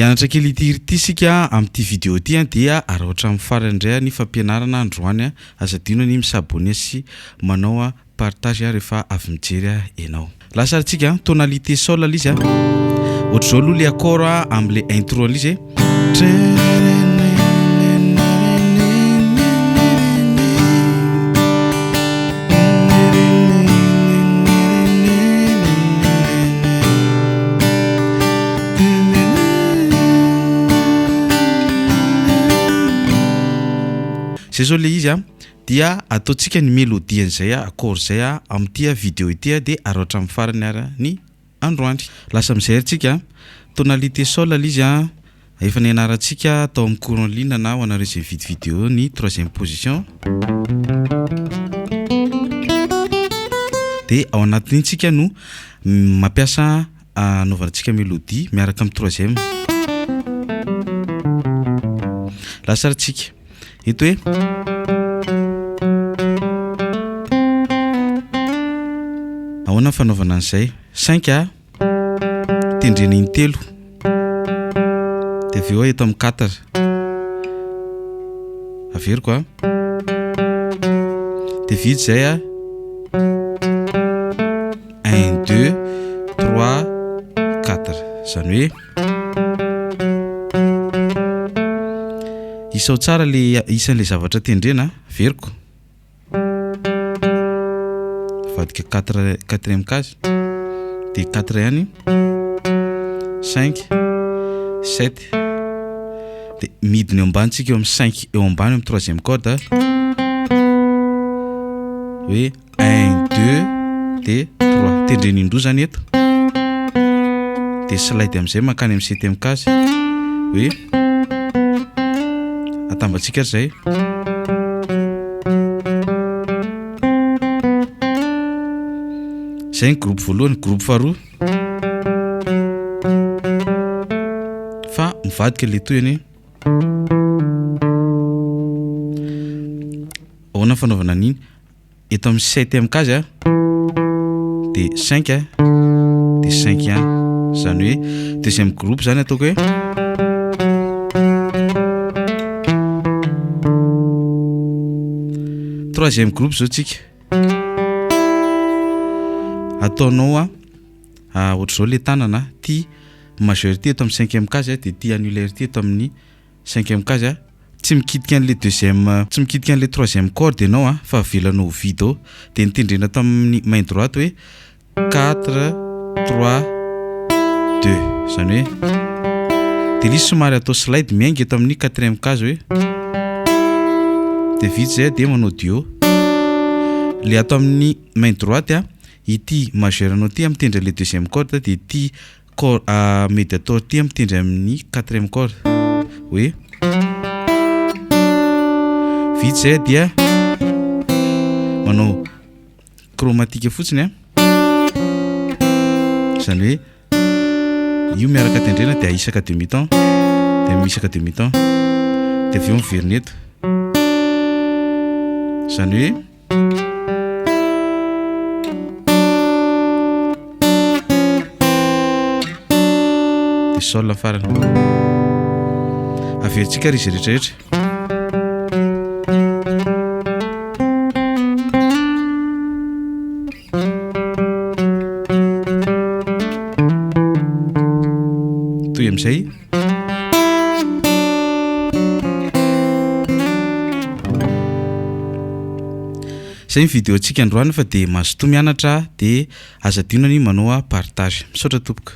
Hianatra kely ity hira ity isika amin'ity video ity dia araho hatramin'ny farany indray ny fampianarana androany. Aza adino ny mi-s'abonner sy manao partage rehefa avy mijery ianao. Lasa ary tsika, tonalité sol ilay izy. Ohatr'izao aloha ilay accord amin'ilay intro an'ilay izy. Zay zao le izy a, dia ataontsika ny mélodie an'izay accord zay amin'ity vidéo ity de araho hatramin'ny farany ary ny androany. Lasa amin'izay ary tsika, tonalité sol le izy a, efa nianarantsika tao amin'ny cours en ligne na ho anareo izay mividy vidéo ny troisième position. De ao anatin'iny tsika no mampiasa anaovantsika mélodie miaraka amin'ny troisième. Lasa ary tsika eto hoe ahoana ny fanaovana an'izay? Cinq a, tendrena intelo, de avy eo eto amin'ny quatre, averiko a, de vita zay a, un deux trois quatre, zany hoe isao tsara le isan'le zavatra tendrena, averiko. Avadika quatre quatrième case de quatre ihany cinq sept de midina eo ambany tsika eo amin'ny cinq eo ambany amin'ny troisième corde hoe un deux de trois tendrena indroa zany eto de slide am'izay mankany amin'ny septième case hoe atambatsika ary zay. Zay ny groupe voalohany, groupe faharoa fa mivadika le tohiny. Ahoana ny fanaovana an'iny? Eto amin'ny septième case a de cinq a de cinq ihany, zany hoe deuxième groupe zany ataoko hoe troisième groupe zao tsika ataonao a ohatr'izao le tanana ty majeur ty eto amin'ny cinquième case de ty annulaire ty eto amin'ny cinquième case a, tsy mikitika an'le deuxième, tsy mikitika an'le troisième corde ianao a fa avelanao ho vide ao, de nitendrena tamin'ny main droite hoe quatre trois deux, zany hoe de le izy somary atao slide miainga eto amin'ny quatrième case hoe de vita zay de manao duo. Le atao amin'ny main droite a, ity majeur anao ty mitendry le deuxième corde de ity corde médiator ty mitendry amin'ny quatrième corde hoe vita zay dia manao chromatique fotsiny a, zany hoe io miaraka tendrena de ahisaka demi ton de misaka demi ton de avy eo miverina eto, zany hoe de sol farany. Averintsika ary izy rehetrarehetra. Toy am'izay. Zay ny vidéo antsika androany fa de mazotoa mianatra de aza adino ny manao partage. Misaotra tompoko.